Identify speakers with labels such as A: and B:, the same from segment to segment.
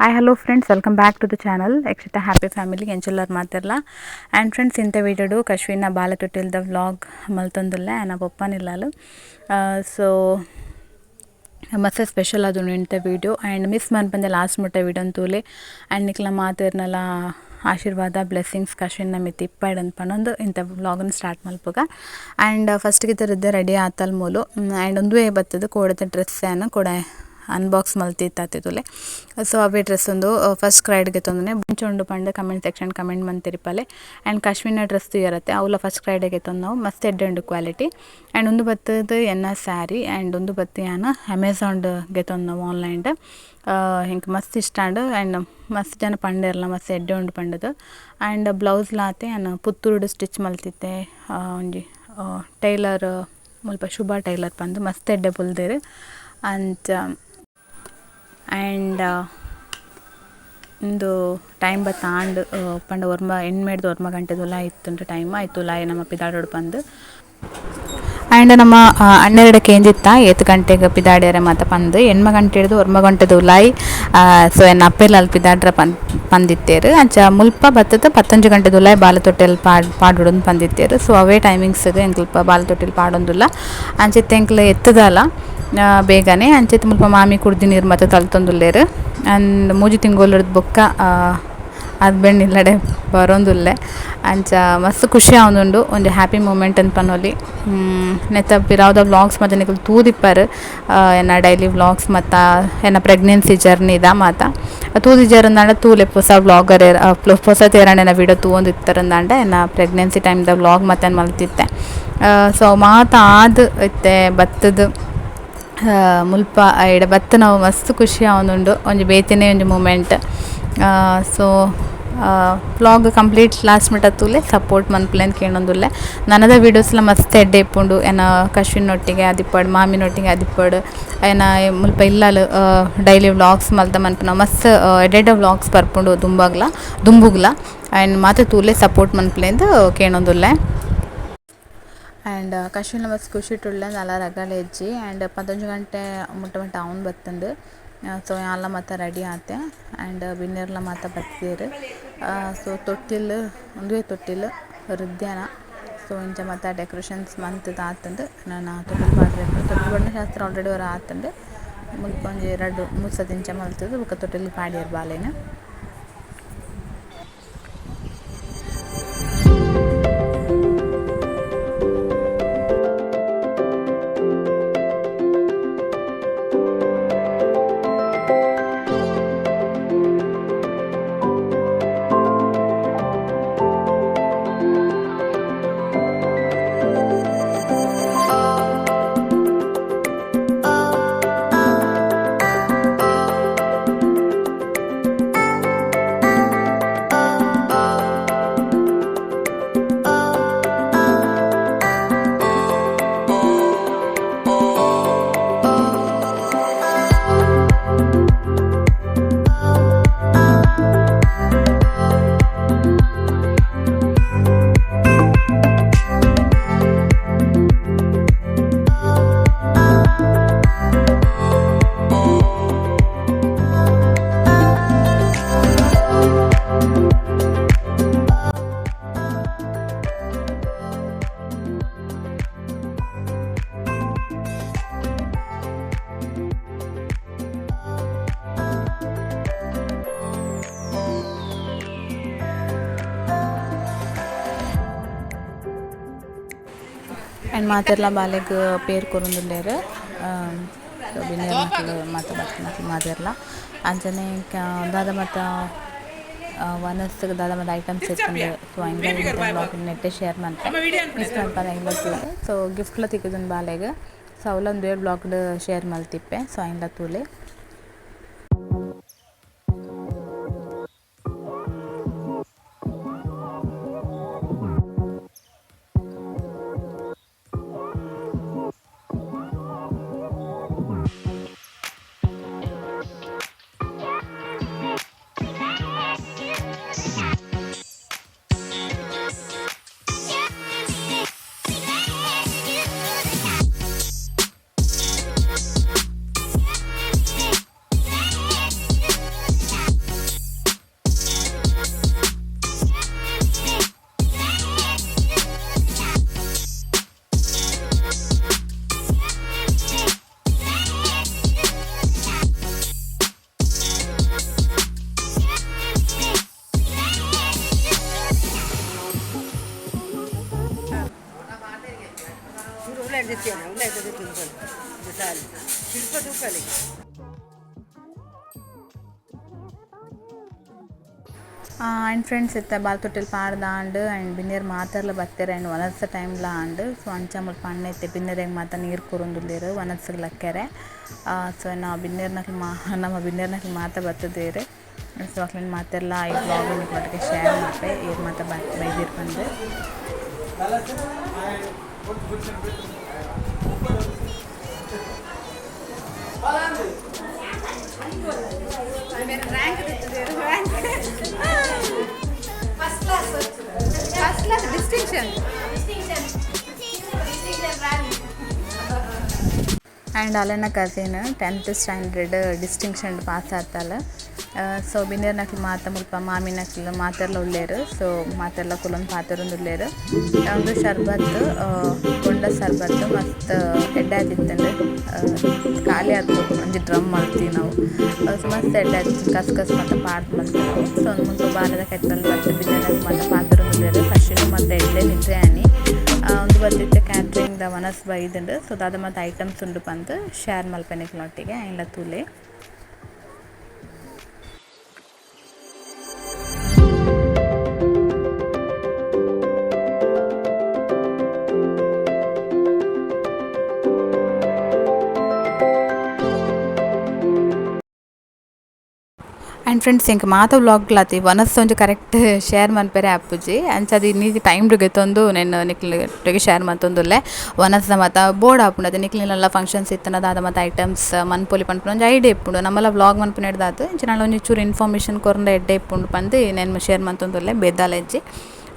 A: Hi hello friends, welcome back to the channel Yakshita happy family ಎಂಚುಲ್ಲರ್ ಮಾತಿರ್ಲ. And friends, ಇಂಥ ವೀಡಿಯೋಡು ಕಶ್ವಿನ ಬಾಲತೊಟ್ಟಿಲ್ದ vlog ಮಲ್ತೊಂದುಲ್ಲೆ and ಪೊಪ್ಪನಿಲ್ಲಾಲು. ಸೊ ಮಸ್ತ್ special ಅದು ಇಂಥ video and miss ಮನ್ಪಂದೆ last ಮುಟ್ಟ video ತೂಲೆ. ಆ್ಯಂಡ್ ನಿಕ್ಲ ಮಾತಿರ್ನಲ ಆಶೀರ್ವಾದ ಬ್ಲೆಸ್ಸಿಂಗ್ಸ್ ಕಶ್ವಿನ ಮಿತ್ ಇಪ್ಪಡ್ ಅಂತ ಪನೊಂದು ಇಂಥ ವ್ಲಾಗನ್ನು ಸ್ಟಾರ್ಟ್ ಮಲ್ಪುಗ. ಆ್ಯಂಡ್ ಫಸ್ಟ್ಗೆ ತರದ್ದೆ ರೆಡಿ ಆತಲ್ ಮೂಲು. ಆ್ಯಂಡ್ ಒಂದುವೇ ಬತ್ತದ ಕೋಡದ ಡ್ರೆಸ್ ಅನ್ನು ಕೂಡ ಅನ್ಬಾಕ್ಸ್ ಮಲ್ತಿತ್ತಾತಿತ್ತುಲೆ. ಸೊ ಅವೇ ಡ್ರೆಸ್ ಒಂದು ಫಸ್ಟ್ ಕ್ರೈಡ್ಗೆ ತೊಂದರೆ ಉಂಡು ಪಂಡ ಕಮೆಂಟ್ ಸೆಕ್ಷನ್ ಕಮೆಂಟ್ ಮಂತಿರಿಪಲೆ. ಆ್ಯಂಡ್ ಕಶ್ವಿನ ಡ್ರೆಸ್ ಇರುತ್ತೆ ಅವಲ ಫಸ್ಟ್ ಕ್ರೈಡಿಗೆ ನಾವು ಮಸ್ತ್ ಎಡ್ಡೆ ಉಂಡು ಕ್ವಾಲಿಟಿ. ಆ್ಯಂಡ್ ಒಂದು ಬತ್ತದ ಎನ್ನ ಸ್ಯಾರಿ ಆ್ಯಂಡ್ ಒಂದು ಬತ್ತಿ ಯಾನ ಅಮೆಝಾನ್ಗೆ ನಾವು ಆನ್ಲೈನ್ ಹಿಂಗೆ ಮಸ್ತ್ ಇಷ್ಟ ಆಂಡ್. ಆ್ಯಂಡ್ ಮಸ್ತ್ ಜನ ಪಂಡೆರ್ಲ ಮಸ್ತ್ ಎಡ್ಡೆ ಉಂಡು ಪಂಡದು. ಆ್ಯಂಡ್ ಬ್ಲೌಸ್ ಲಾತೆ ಯಾನ್ ಪುತ್ತೂರುಡು ಸ್ಟಿಚ್ ಮಲ್ತಿತ್ತೆ ಒಂಜಿ ಟೈಲರ್ ಮುಲ್ಪ ಶುಭ ಟೈಲರ್ ಪಂದು ಮಸ್ತ್ ಎಡ್ಡೆ ಪುಲ್ದೇರು. ಅಂಚ ಆ್ಯಂಡ್ ಉಂದು ಟೈಮ್ ಬತ್ತಾಂಡ್ ಪಂಡ ಒರ್ಂಬ ಎಣ್ಮೆಡ್ದ್ ಒರ್ಂಬ ಗಂಟೆದ ಇತ್ತುಂಡು ಟೈಮ್ ಆಯ್ತು ಲಾಯ್ ನಮ್ಮ ಪಿದಾಡೋಡು ಪಂದು. ಆ್ಯಂಡ್ ನಮ್ಮ ಅಣ್ಣೆರಡ ಕೇಂದಿತ್ತ ಏತ್ ಗಂಟೆಗೆ ಪಿದಾಡ್ಯರೆ ಮಾತ ಪಂದು ಎಣ್ಮ ಗಂಟೆ ಹಿಡ್ದು ಒರ್ಂಬ ಗಂಟೆದ ಉಲಾಯಿ. ಸೊ ಎನ್ನ ಅಪ್ಪೆಲ್ಲ ಅಲ್ಲಿ ಪಿದಾಡ್ರ ಪಂದಿತ್ತೇರು. ಅಂಚ ಮುಲ್ಪ ಬತ್ತದ ಪತ್ತೊಂಜಿ ಗಂಟೆದ ಉಲಾಯಿ ಬಾಲತೊಟ್ಟೆಲ್ ಪಾಡೊಡು ಪಂದಿತ್ತೇರು. ಸೊ ಅವೇ ಟೈಮಿಂಗ್ಸ್ಗೆ ಎಂಕಲ್ಪ ಬಾಲತೊಟ್ಟೆಲ್ ಪಾಡೊಂದುಲ್ಲ. ಅಂಚಿತ್ತೆ ಎಂಕ್ಲ ಎತ್ತದಲ್ಲ ಬೇಗನೆ. ಅಂಚೆತ್ ಮುಲ್ಪ ಮಾಮಿ ಕುಡ್ದಿ ನೀರು ಮತ್ತೆ ತಲ್ತೊಂದುಲ್ಲೇರು. ಆ್ಯಂಡ್ ಮೂಜಿ ತಿಂಗೊಲುರ್ದು ಬೊಕ್ಕ ಹಸ್ಬೆಂಡ್ ಇಲ್ಲಡೆ ಬರೋಂದುಲ್ಲೆ. ಅಂಚ ಮಸ್ತ್ ಖುಷಿ ಆವೊಂದುಂಡು ಒಂಜಿ ಹ್ಯಾಪಿ ಮೂಮೆಂಟ್ ಅಂತ ಪನೊಲಿ. ನೆತ್ತ ಪಿರಾವುದ ವ್ಲಾಗ್ಸ್ ಮಾತ ನಿಕುಲು ತೂದಿಪ್ಪರ್ ಎನ್ನ ಡೈಲಿ ವ್ಲಾಗ್ಸ್ ಮತ್ತ ಎನ್ನ ಪ್ರೆಗ್ನೆನ್ಸಿ ಜರ್ನಿದ ಮಾತ ತೂದಿಜಾರಂದಾಂಡ ತೂಲೆ ಪೊಸ ವ್ಲಾಗರ್ ಪೊಸ ತೇರಾಂಡ ವೀಡಿಯೋ ತೂವೊಂದಿತ್ತರಂದಾಂಡ ಎನ್ನ ಪ್ರೆಗ್ನೆನ್ಸಿ ಟೈಮ್ದ ವ್ಲಾಗ್ ಮತ್ತೆ ಮಲ್ತಿತ್ತೆ. ಸೊ ಮಾತ ಆದ್ ಇತ್ತೆ ಬತ್ತದ ಮುಲ್ಪ ಐಡ ಬತ್ತ ನಾವು ಮಸ್ತ್ ಖುಷಿ ಆವೊಂದುಂಡು ಒಂಜಿ ಬೇತೆನೆ ಒಂಜಿ ಮೂಮೆಂಟ್. ಸೊ ವ್ಲಾಗ್ ಕಂಪ್ಲೀಟ್ ಲಾಸ್ಟ್ ಮುಟ್ಟ ತೂಲೆ ಸಪೋರ್ಟ್ ಮನ್ಪುಲೆ ಕೇಳೊಂದುಲ್ಲೆ. ನನದ ವೀಡಿಯೋಸ್ಲ ಮಸ್ತ್ ಎಡ್ಡೆ ಇಪ್ಪುಂಡು. ಎನ್ನ ಕಶ್ವಿನೊಟ್ಟಿಗೆ ಆದಿಪ್ಪಡ್ ಮಾಮಿನೊಟ್ಟಿಗೆ ಆದಿಪ್ಪಡ್ ಎನ್ನ ಮುಲ್ಪ ಇಲ್ಲಲ್ ಡೈಲಿ ವ್ಲಾಗ್ಸ್ ಮಲ್ತ ಮನ್ಪುನ ಮಸ್ತ್ ಎಡ್ಡೆ ವ್ಲಾಗ್ಸ್ ಬರ್ಪುಂಡು ದುಂಬಾಗ್ಲ ದುಂಬುಗ್ಲ. ಆ್ಯಂಡ್ ಮಾತ ತೂಲೆ ಸಪೋರ್ಟ್ ಮನ್ಪುಲೆಂದು ಕೇಳೊಂದುಲ್ಲೆ. ಆ್ಯಂಡ್ ಕಶ್ವಿನ ಮಸ್ತ್ ಖುಷಿಟುಳ್ಳೆ ನಲ ರಗಳೆ ಇಜ್ಜಿ. ಆ್ಯಂಡ್ ಪತ್ತೊಂಜಿ ಗಂಟೆ ಮುಟ್ಟ ಮುಟ್ಟ ಅವ್ನು ಬತ್ತಂದು. ಸೊ ಯಾನ್ಲ ಮಾತ ರೆಡಿ ಆತೆ. ಆ್ಯಂಡ್ ಬಿನ್ನೆರ್ಲ ಮಾತ ಬತ್ತೇರು. ಸೊ ತೊಟ್ಟಿಲ್ ಒಂದುವೇ ತೊಟ್ಟಿಲ್ ಹೃದಯನ. ಸೊ ಇಂಚ ಮಾತ ಡೆಕೋರೇಷನ್ಸ್ ಮಂತದ ಆತಂದು ನಾನು ತೊಟ್ಟಿಲ್ ಪಾಡ್ರೆ ತೊಟ್ಟಿಲ್ ಪಾಡ್ನ ಶಾಸ್ತ್ರ ಆಲ್ರೆಡಿ ವರ ಆತಂದು. ಮುಲ್ಪ ಒಂಜಿ ರಡ್ಡ್ ಮೂಜಿ ಸರ್ತಿ ಇಂಚ ಮಲ್ತದು ಬೊಕ್ಕ ತೊಟ್ಟಿಲ್ ಪಾಡ್ಯೆರ್ ಬಾಲೆನ್. ಆ್ಯಂಡ್ ಮಾತೆರ್ಲ ಬಾಲೆಗ್ ಪೇರ್ ಕೊರೊಂದುಲ್ಲೆರ್. ಸೊ ಬಿನ್ನೆರ್ ನಕುಲು ಮಾತ ಬತ್ತಿನಕುಲು ಮಾತೆರ್ಲ. ಅಂಚನೆ ದಾದ ಮಾತ ವನಸ್ಗ್ ದಾದ ಮಾತ ಐಟಮ್ಸ್ ಇತ್ತುಂಡು. ಸೊ ಐನ್ಲ ನೆಟ್ಟೆ ಶೇರ್ ಮನ್ಪೆ ಮಿಸ್ ಮನ್ಪಂದೆ ಐನ್ಲ ತೂಲೆ. ಸೊ ಗಿಫ್ಟ್ಲ ತಿಕ್ಕುದುಂಡು ಬಾಲೆಗ್. ಸೊ ಅವ್ಲ ಒಂದುವೇ ವ್ಲಾಗ್ಡ್ ಶೇರ್ ಮಲ್ತಿಪ್ಪೆ. ಸೊ ಐನ್ಲ ತೂಲೆ. And friends ಇತ್ತ ಬಾಲ್ತೊಟ್ಟಿಲ್ ಪಾಡ್ದಾಂಡ್ ಆ್ಯಂಡ್ ಬಿನ್ನೆರ್ ಮಾತೆರ್ಲ ಬತ್ತೆರ್ ಆ್ಯಂಡ್ ವನಸ್ದ ಟೈಮ್ಲ ಆಂಡ್. ಸೊ ಅಂಚ ಮುಲ್ಪ ಅಣ್ಣೆ ಇತ್ತೆ ಬಿನ್ನೆರೆಗ್ ಮಾತ ನೀರ್ ಕೊರೊಂದುಲ್ಲೆರ್ ವನಸ್ಗ್ ಲಕ್ಕೆರೆ. ಸೊ ನಾ ಬಿನ್ನೆರ್ನಕ್ಲ್ ನಮ್ಮ ಬಿನ್ನೆರ್ನಕ್ಲ್ ಮಾತ ಬತ್ತುದೆರ್. ಸೊ ಅಕ್ಲೆನ್ ಮಾತೆರ್ಲ ಈ ವ್ಲಾಗ್ ನಿಕ್ಲೆನೊಟ್ಟಿಗೆ ಶೇರ್ ಮಲ್ಪೆ ಏರ್ ಮಾತ ಬೈದೆರ್ ಪಂದ್.
B: First class distinction.
A: And ಅಲೆನ cousin 10th standard distinction pass ಆತಲ್. So ಬಿನ್ನೆರ್ನಕ್ಲ್ ಮಾತ ಮುಲ್ಪ ಮಾಮಿನಕ್ಲ್ ಮಾತೆರ್ಲ ಉಲ್ಲೆರ್. ಸೊ ಮಾತೆರ್ಲ ಕುಲೊಂದು ಪಾತೆರೊಂದುಲ್ಲೆರ್. ಉಂದು ಶರ್ಬತ್ ಬೊಂಡ ಶರ್ಬತ್ ಮಸ್ತ್ ಎಡ್ಡೆ ಆದಿತ್ತುಂಡು. ಖಾಲಿ ಆದ್ ಒಂಜಿ ಡ್ರಮ್ ಮಲ್ತಿನವು. ಸೊ ಮಸ್ತ್ ಎಡ್ಡೆ ಆದಿತ್ತುಂಡು, ಕಸ್ ಕಸ್ ಮಾತ ಪಾಡ್ದ್ ಮಲ್ತಿನವು. ಸೊ ಮುಲ್ಪ ಬಾಲೆದ ಕೈತಲ್ ಬತ್ತ್ ಬಿನ್ನೆರ್ನಕ್ಲ್ ಮಾತ ಪಾತೆರೊಂದುಲ್ಲೆರ್. ಖುಷಿನು ಮಾತ ಎಡ್ಡೆ ನಿದ್ರೆ ಆನಿ. ಉಂದು ಬತ್ತಿತ್ತೆ ಕ್ಯಾಟ್ರಿಂಗ್ ದ ವನಸ್ ಬೈದುಂಡು. ಸೊ ದಾದ ಮಾತ ಐಟಮ್ಸ್ ಉಂಡು ಪಂದ್ ಶೇರ್ ಮಲ್ಪೆ ನಿಕ್ಲೆನೊಟ್ಟಿಗೆ ಐನ್ಲ ತೂಲೆ. ಆ್ಯಂಡ್ ಫ್ರೆಂಡ್ಸ್ ಎಂಕ್ ಮಾತ ವ್ಲಾಗ್ಲಾತಿ ವನಸ್ ಒಂಜಿ ಕರೆಕ್ಟ್ ಶೇರ್ ಮನ್ಪೆರೆ ಆಪುಜಿ. ಅಂಚ ಅದು ಇನ್ನಿ ಟೈಮ್ ಗೆತೊಂದು ನೆನ್ ನಿಕ್ಲೆನೊಟ್ಟಿಗೆ ಶೇರ್ ಮಲ್ತೊಂದುಲ್ಲೆ. ವನಸ್ದ ಮಾತ ಬೋರ್ಡ್ ಆಪುಂಡು ಅದು ನಿಕ್ಲೆನೆಲ್ಲ ಫಂಕ್ಷನ್ಸ್ ಇತ್ತುಂಡ ದಾದ ಮಾತ ಐಟಮ್ಸ್ ಮನ್ಪೊಲಿ ಪನ್ಪುನ ಒಂಜಿ ಐಡಿಯಾ ಇಪ್ಪುಂಡು. ನಮ್ಮಲ ವ್ಲಾಗ್ ಮನ್ಪುನೆಡ್ದಾದ್ ಇಂಚಿನ ಒಂಜಿ ಚೂರು ಇನ್ಫಾರ್ಮೇಷನ್ ಕೊರ್ಂಡ ಎಡ್ಡೆ ಇಪ್ಪುಂಡು ಪಂದ್ ನೆನ್ ಶೇರ್ ಮಲ್ತೊಂದುಲ್ಲೆ ಬೇದಾಲ ಇಜ್ಜಿ.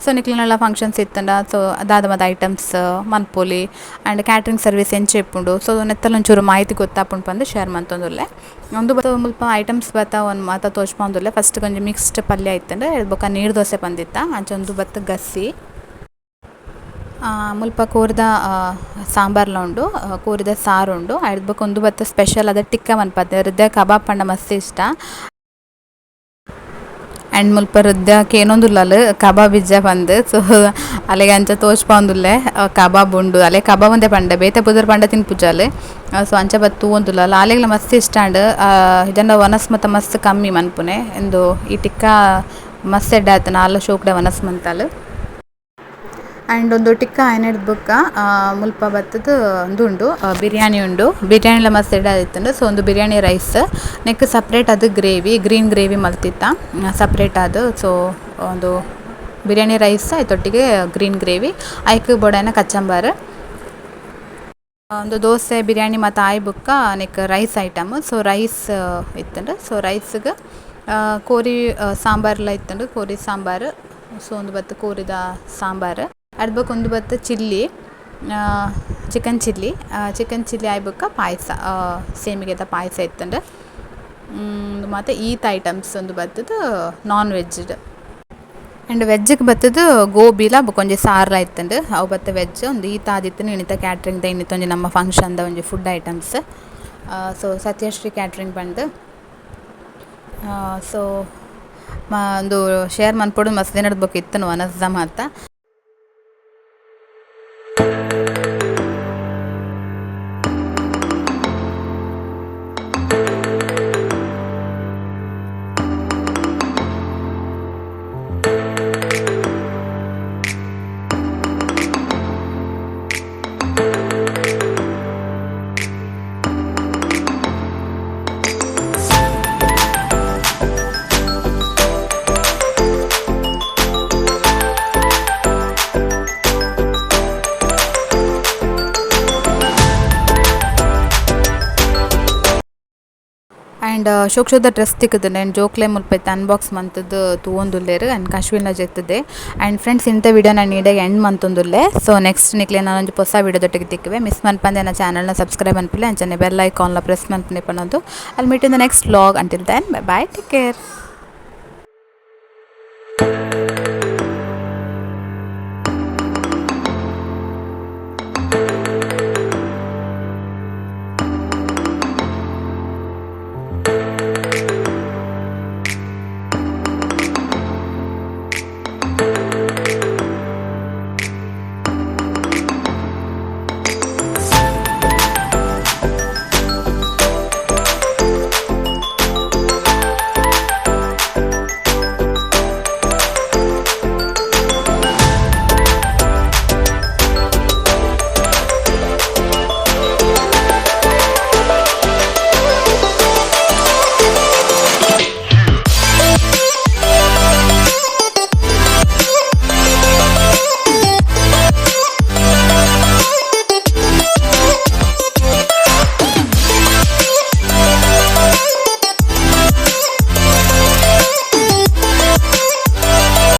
A: ಸೊ ನಿಕ್ಲೆನೆಲ್ಲ ಫಂಕ್ಷನ್ಸ್ ಇತ್ತುಂಡ ಸೊ ದಾದ ಮಾತ ಐಟಮ್ಸ್ ಮನ್ಪೊಲಿ and catering service ಎಂಚ ಇಪ್ಪುಂಡು. ಸೊ ನೆತ್ತಲ ಒಂಚೂರು ಮಾಹಿತಿ ಗೊತ್ತಾಪುಂಡು ಪಂದ್ ಶೇರ್ ಮಲ್ತೊಂದುಲ್ಲೆ. ಉಂದು ಬತ್ತ ಮುಲ್ಪ ಐಟಮ್ಸ್ ಬತ್ತ ಒಂದ್ ಮಾತ ತೋಜ್ಪಾವೊಂದುಲ್ಲೆ. ಫಸ್ಟ್ ಒಂಜಿ ಮಿಕ್ಸ್ಡ್ ಪಲ್ಯ ಇತ್ತುಂಡು, ಬೊಕ್ಕ ನೀರ್ ದೋಸೆ ಪಂದಿತ್ತ. ಅಂಚ ಉಂದು ಬತ್ತ ಗಸಿ. ಮುಲ್ಪ ಕೋರಿದ ಸಾಂಬಾರ್ಲ ಉಂಡು, ಕೋರಿದ ಸಾರು ಉಂಡು. ಐರ್ದ್ ಬೊಕ್ಕ ಉಂದು ಬತ್ತ ಸ್ಪೆಷಲ್ ಆದ್ ಟಿಕ್ಕ ಮನ್ಪುವೆರ್. ಹೃದಯ ಕಬಾಬ್ ಪಂಡ ಮಸ್ತ್ ಇಷ್ಟ. ಆ್ಯಂಡ್ ಮುಲ್ಪ ಹೃದಯ ಕೇನೊಂದುಲ್ಲಲ್ ಕಬಾಬ್ ಇಜ್ಜ ಪಂದ್. ಸೊ ಅಲೆಗ್ ಅಂಚ ತೋಜ್ಪಾವೊಂದುಲ್ಲೆ ಕಬಾಬ್ ಉಂಡು. ಅಲೆ ಕಬಾಬ್ ಒಂದೆ ಪಂಡೆ ಬೇತೆ ಪುದರ್ ಪಂಡ ತಿನ್ಪುಜಲ್. ಸೊ ಅಂಚ ಬತ್ತ್ ತೂವೊಂದುಲ್ಲಲ್. ಅಲೆಗ್ಲ ಮಸ್ತ್ ಇಷ್ಟ ಆಂಡ್. ಇಜ್ಜಂಡ ವನಸ್ ಮಾತ ಮಸ್ತ್ ಕಮ್ಮಿ ಮನ್ಪುನೆ. ಇಂದು ಈ ಟಿಕ್ಕ ಮಸ್ತ್ ಎಡ್ಡೆ ಆತುಂಡು. ಆಲ ಶೋಕುಡೆ ವನಸ್ ಮಂತಲ್. ಆ್ಯಂಡ್ ಉಂದು ಟಿಕ್ಕ ಆಯಿನೆಡ್ದ್ ಬೊಕ್ಕ ಮುಲ್ಪ ಬತ್ತುದು ಉಂದು ಉಂಡು ಬಿರಿಯಾನಿ ಉಂಡು. ಬಿರಿಯಾನಿಲ ಮಸ್ತ್ ಎಡ್ಡೆ ಆದಿತ್ತುಂಡು. ಸೊ ಉಂದು ಬಿರಿಯಾನಿ ರೈಸ್ ನೆಕ್ಕ್ ಸಪ್ರೇಟ್ ಆದ್ gravy green gravy ಮಲ್ತಿತ್ತ separate ಆದ್. ಸೊ ಉಂದು ಬಿರಿಯಾನಿ ರೈಸ್ ಐತೊಟ್ಟಿಗೆ ಗ್ರೀನ್ ಗ್ರೇವಿ ಐಕ್ ಬೋಡಾಯಿನ ಕಚಂಬರ್. ಉಂದು ದೋಸೆ ಬಿರಿಯಾನಿ ಮಾತ ಆಯಿ ಬೊಕ್ಕ ನೆಕ್ಕ್ rice item. So rice ಇತ್ತುಂಡು. ಸೊ ರೈಸ್ಗ್ ಕೋರಿ ಸಾಂಬಾರ್ಲ ಇತ್ತುಂಡು, ಕೋರಿ ಸಾಂಬಾರ್. ಸೊ ಉಂದು ಬತ್ತ್ ಕೋರಿದ ಸಾಂಬಾರ್. ಅರ್ದ್ ಬೊಕ್ಕ ಉಂದು ಬತ್ತ್ chilli, chicken chilli. Chicken chilli ಆಯಿ ಬೊಕ್ಕ ಪಾಯಸ, ಸೇಮಿಗೆದ ಪಾಯಸ ಇತ್ತುಂಡು. ಉಂದು ಮಾತ ಈತ್ ಐಟಮ್ಸ್ ಉಂದು ಬತ್ತುದು non veg. And ವೆಜ್ಗೆ ಬತ್ತುದು ಗೋಬಿಲ ಬೊಕ್ಕ ಒಂಜಿ ಸಾರ್ಲ ಇತ್ತುಂಡು. ಅವು ಬತ್ತ್ ವೆಜ್. ಉಂದು ಈತ್ ಆದಿತ್ತುಂಡು ಇನಿತ ಕ್ಯಾಟ್ರಿಂಗ್ ದ ಇನ್ನಿತ ಒಂಜಿ ನಮ್ಮ ಫಂಕ್ಷನ್ ದ ಒಂಜಿ food items. So Satyashree catering ಪಂದ್. ಸೊ ಉಂದು ಶೇರ್ ಮನ್ಪೊಡು ಮಸ್ತ್ ದಿನಡ್ದ್ ಬೊಕ್ಕ ಇತ್ತುಂಡು ವನಸ್ದ ಮಾತ. ಆ್ಯಂಡ್ ಶೋಕ್ ಶೋದ ಡ್ರೆಸ್ ತಿಕ್ಕುದುಂಡು. ಆ್ಯಂಡ್ ಜೋಕ್ಲೆ ಮುಲ್ಪ ಇತ್ತೆ ಅನ್ಬಾಕ್ಸ್ ಮಂತುದು ತೂವೊಂದುಲ್ಲೆರ್. ಆ್ಯಂಡ್ ಕಾಶ್ವಿನ ಜೆತ್ತುದೆ. ಆ್ಯಂಡ್ ಫ್ರೆಂಡ್ಸ್ ಇಂತ ವಿಡಿಯೋ ನಾನು ಇಡೆಗ್ ಎಂಡ್ ಮಂತೊಂದುಲ್ಲೆ. ಸೊ ನೆಕ್ಸ್ಟ್ ನಿಕ್ಲೆ ನಾನೊಂಜಿ ಪೊಸ ವಿಡಿಯೋದೊಟ್ಟಿಗೆ ತಿಕ್ಕುವೆ. ಮಿಸ್ ಮನ್ಪಂದೆ ಎನ್ನ ಚಾನಲ್ನ ಸಬ್ಸ್ಕ್ರೈಬ್ ಮನ್ಪುಲೆ. ಅಂಚನೆ ಬೆಲ್ ಐಕಾನ್ಲ ಪ್ರೆಸ್ ಮನ್ಪುನೆ ಪನೊಂದು. I'll meet in the next vlog. Until then bye bye, take care.